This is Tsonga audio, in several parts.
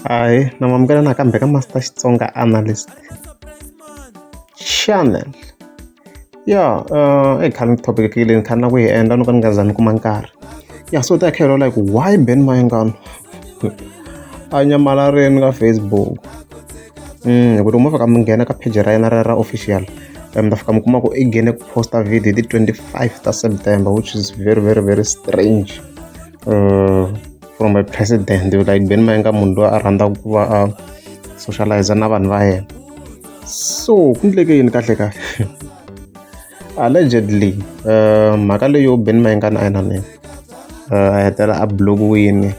Ahee na mi amukela nakambe ka Master Xitsonga Analyst channel. Ya i khale topic leyi ni kha ni lava ku yi endla no ka ni nga za ni kuma nkarhi. Ya so ta hi like why Benny Mayengani a nyamalarile ka Facebook. Hi ku loko mo fika mi nghena ka page ra yena ra official mi ta fika mi kuma ku i nghene ku posta video hi ti 25 ta September, which is very very very strange from a president like Benny Mayengani, munhu loyi a rhandzaka ku va a socialize na vanhu va yena. So ku endleke yini kahle kahle? Allegedly, mhaka leyo Benny Mayengani a yena a hetelela a block-iwini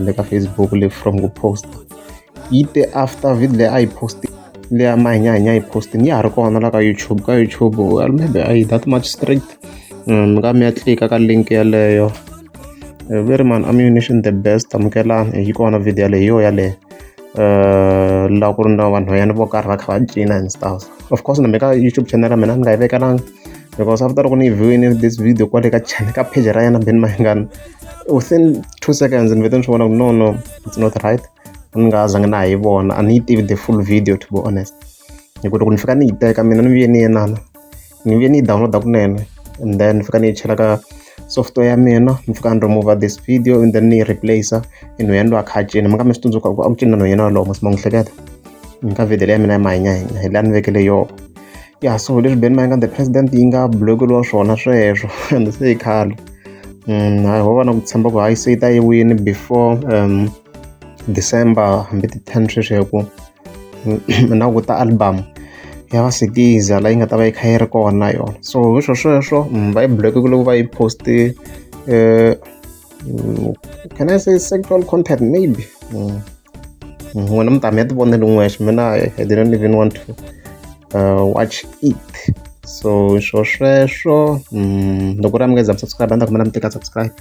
le ka Facebook le from ku post yi te after video leyi a yi post leya Mahinyahinya yi postini ya ha ri kona la ka YouTube. Ka YouTube, well, maybe a yi that much strict. Mi nga mi ya tlika ka link yeleyo ve ri man ammunition the best amukelani yi kona video yaleyo, hi yo yaleyo laha ku ri na vanhwanyana vo karhi va kha va cina and stuff. Of course, na me ka YouTube channel ya mina ni nga yi vekelanga because after loko ni yi viewini this video kwale ka channel, ka page ra yena Benny Mayengani, within 2 seconds ni vete ni swi vona ku no, it's not right. Ni nga zangi na ha yi vona, a ni yi tivi the full video, to be honest, hi ku loko ni fika ni yi teka mina ni vuye ni yenana ni vuye ni yi download-a kunene and then ni fika ni yi chela ka software ya mina, ni fika ni remove this video and then ni yi replace i nhwanyana loyi a kha a cina. Mi nga mi swi tsundzuka ku a ku cina nhwanyana walowo masi ma n'wi hleketa ka video leyi ya mina ya Mahinyahinya, hi laha ni vekele yona. Ya, so leswi Benny Mayengani the president yi nga block-eriwa swona sweswo and se i khale. Hayi, ho va na ku tshemba ku hayi se yi ta yi wini before December hambi ti 10 sweswi, hi ku na ku ta album ya Vasikiza la yi nga ta va yi kha yi ri kona na yona. So hi swo sweswo va yi block loko va yi post, can I say sexual content maybe? N'wina mi ta mi ya ti vonela n'wexe, mina I didn't even want to watch it. So swo sweswo, loko ri mi nga za mi subscribe, a ni ta kombela mi tika subscribe.